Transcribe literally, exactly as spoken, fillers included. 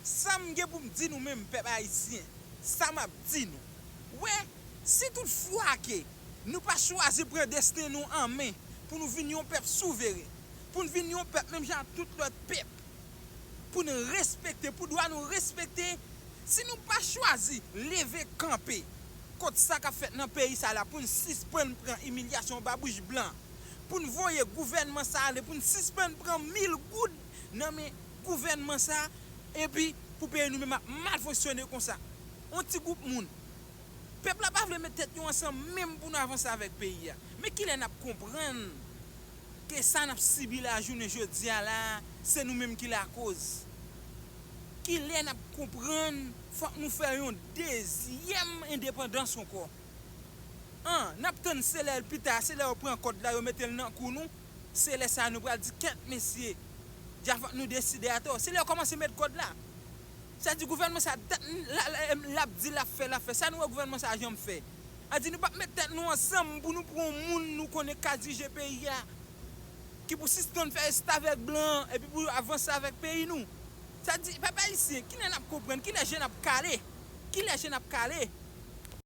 Sa m gen pou m di nou menm pèp ayisyen, sa m ap di nou, wè, si tout fwa ke nou pa chwazi pran desten nou an men pou nou vin yon pèp souveren, pou n vin yon pèp menm jan ak tout lòt pèp, pou n respekte, pou dwa nou respekte, si nou pa chwazi leve kanpe kont sa k ap fèt nan peyi sa la, pou n sispann pran imilyasyon anba bouch blan, pou n voye gouvènman sa ale, pou n sispann pran mil goud nan men gouvènman sa, epi pou peyi nou menm ap mal fonksyone konsa. On ti gwoup moun. Pèp la pa vle met tèt yo ansanm menm pou nou avanse avèk peyi a. Men kilè n ap konprann ke sa n ap sibi la jounen jodi a la, se nou menm ki lakoz? Kilè n ap konprann fòk nou fè yon dezyèm endepandans ankò? An, n ap tann se lè l pita, se lè yo pran kòd la, yo mete l nan kou nou, se lè sa a nou pral di kèt mesye, dja fòk nou deside atò. Se lè yo kòmanse met kòd la. Sa di gouvènman sa dat l ap di l ap fè, l ap fè. Sa nou wè gouvènman sa janm fè? A di nou p ap met tèt nou ansanm pou nou pran yon moun nou konnen ka dirije peyi a, ki pou sispann fè restavèk blan epi pou avanse avèk peyi nou. Sa di pèp ayisyen, kilè n ap konprann, kilè je n ap kale? Kilè je n ap kale?